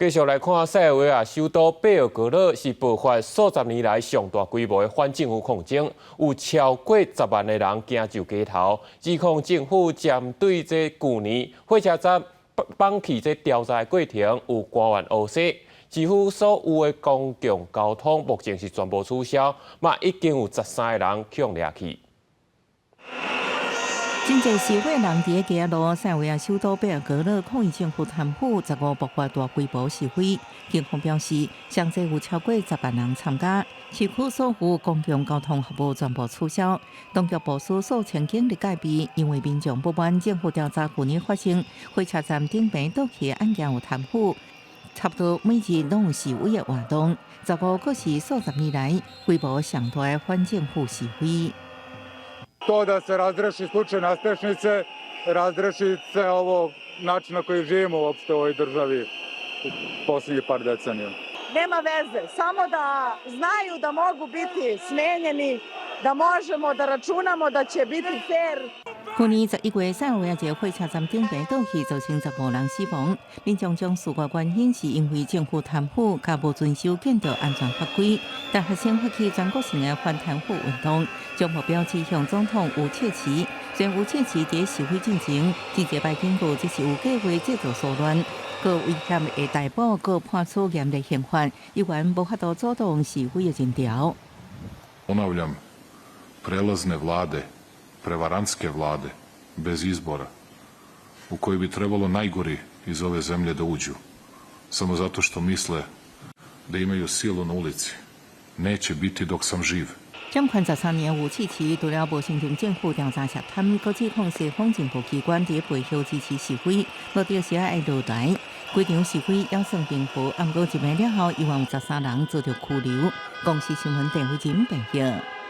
繼續來看塞爾維亞首都貝爾格勒是爆發數十年來上大規模的反政府抗爭，有超過10萬的人行上街頭，指控政府針對這舊年火車站放棄這調查的過程有官員烏西，幾乎所有的公共交通目前是全部取消，嘛已經有13個人予掠去。真濟示威人佇街路，塞爾維亞首都貝爾格勒抗議政府貪腐，15爆發大規模示威。警方表示，上濟有超過10萬人參加，市區所有公共交通服務全部取消。當局部署數千警力戒備，因為民眾不滿政府調查舊年發生火車站頂棚倒去的案件有貪腐，差不多每日攏有示威的活動。15閣是數十年來規模上大的反政府示威。 To da se razreši slučaj nastrešnice, razreši se ovo način na koji živimo uopšte u ovoj državi u poslednjih par decenija. Nema veze, samo da znaju da mogu biti smenjeni, da možemo da računamo da će biti fer. 去年11月，塞爾維亞一個火車站頂棚倒去，造成15人死亡。民眾將事故原因是因為政府貪腐，佮無遵守建築安全法規。大學生發起全國性的反貪腐運動，將目標指向總統吳切奇。雖然吳切奇佇示威進前，真濟擺警告這是有計劃製造騷亂，閣威脅會逮捕，閣判處嚴厲刑罰，依然無法度阻擋示威的人潮。 Ponavljam, prelazne vlade, prevarantske vlade, bez izbora, u koje bi trebalo najgori iz ove zemlje da uđu, samo zato što misle da imaju silu na ulici, neće biti dok sam živ. 掌權13年吳契奇，除了無承認政府調查涉貪，閣指控西方情報機關佇背後支持示威，目的是愛落台。規場示威也算平和，毋過一暝了後，依然有13人遭到拘留。公視新聞鄧慧珍報導。